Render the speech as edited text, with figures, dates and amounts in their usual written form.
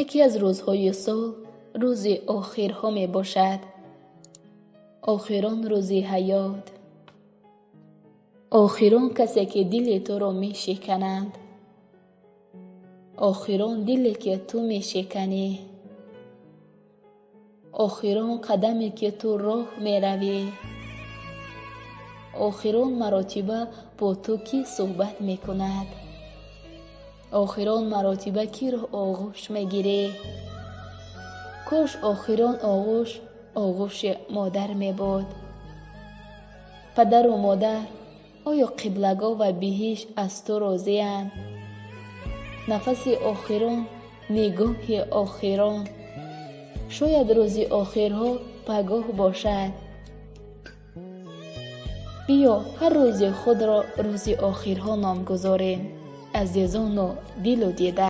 Яке аз рӯзҳои сол рӯзи охирҳо мебошад. Охирон рӯзи ҳаёт. Охирон касе, ки дили туро мешикананд. Охирон диле, ки ту мешиканӣ. Охирон қадаме, ки ту роҳ меравӣ. Охирон маротиба бо ту кӣ суҳбат мекунад? Охирон маротиба киро оғӯш мегирӣ? Кош охирон оғӯш оғӯши модар мебуд. Падару модар, оё қиблагоҳ ва биҳишт аз ту розианд? Нафаси охирон, нигоҳи охирон. Шояд рӯзи охирҳо пагоҳ бошад. Биё, ҳар рӯзи худро рӯзи охирҳо ном гузорем, азизону дилу дида.